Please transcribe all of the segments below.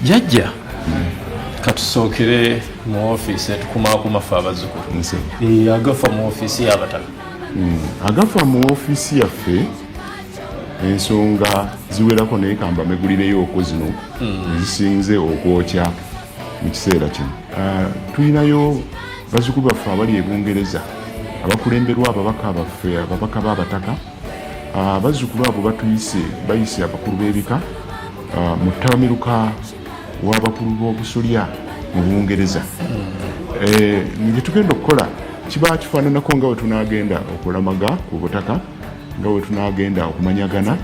Jjajja, katusookere mu ofiisi netukumaakuma ffe abazzukulu. Agafa mu ofiisi y'abataka. Agafa mu ofiisi yaffe ensonga ziwerako, naye kambamegulireyo okwo zino ezisinze okwokya mu kiseera kino. Tulinayo bazzukulu baffe abali e Bungereza abakulemberwa ababaka baffe, ababaka b'abataka. Abazzukulu abo batuyise, bayise abakulu b'ebika mu ttabamiruka w'abakulu b'obusolya mu Bungereza. Bye tugenda okukola kiba kifaananako nga bwe tunaagenda okulamaga ku butaka, nga bwe tunaagenda okumanyagana.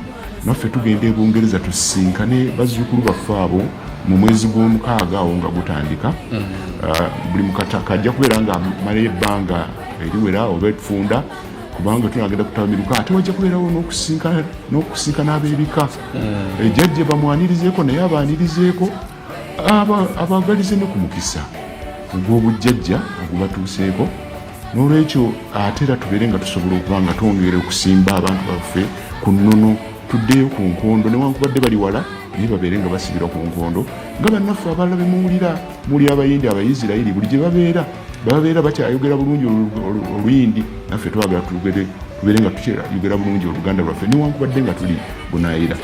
Naffe tugenda e Bungereza tusisinkane bazzukulu baffe abo mu mwezi gw'omukaaga awo nga gutandika. Buli mukataka ajja kubeera nga amalayo ebbanga eriwera oba etufunda, kubanga tunagenda kutabamiruka, ate wajja kubeerawo n'okusinkana ab'ebika. Jjajja bamwanirizeeko, naye abaanirizeeko, abagalize ne ku mukisa ogw'obujjajja ogubatuuseeko. N'olwekyo ate era tubeere nga tusobola okuba nga twongera okusimba abantu baffe ku nnono, tuddeyo ku nkondo, newankubadde bali wala, naye babeere nga basibirwa ku nkondo nga bannaffe abalala bemuwulira muli Abayindi, Abaisirairi, buli gye babeera babeera bakyayogera bulungi Oluyindi. Naffe twagala tubeere nga tukyayogera bulungi Oluganda lwaffe newankubadde nga tuli bunaayira.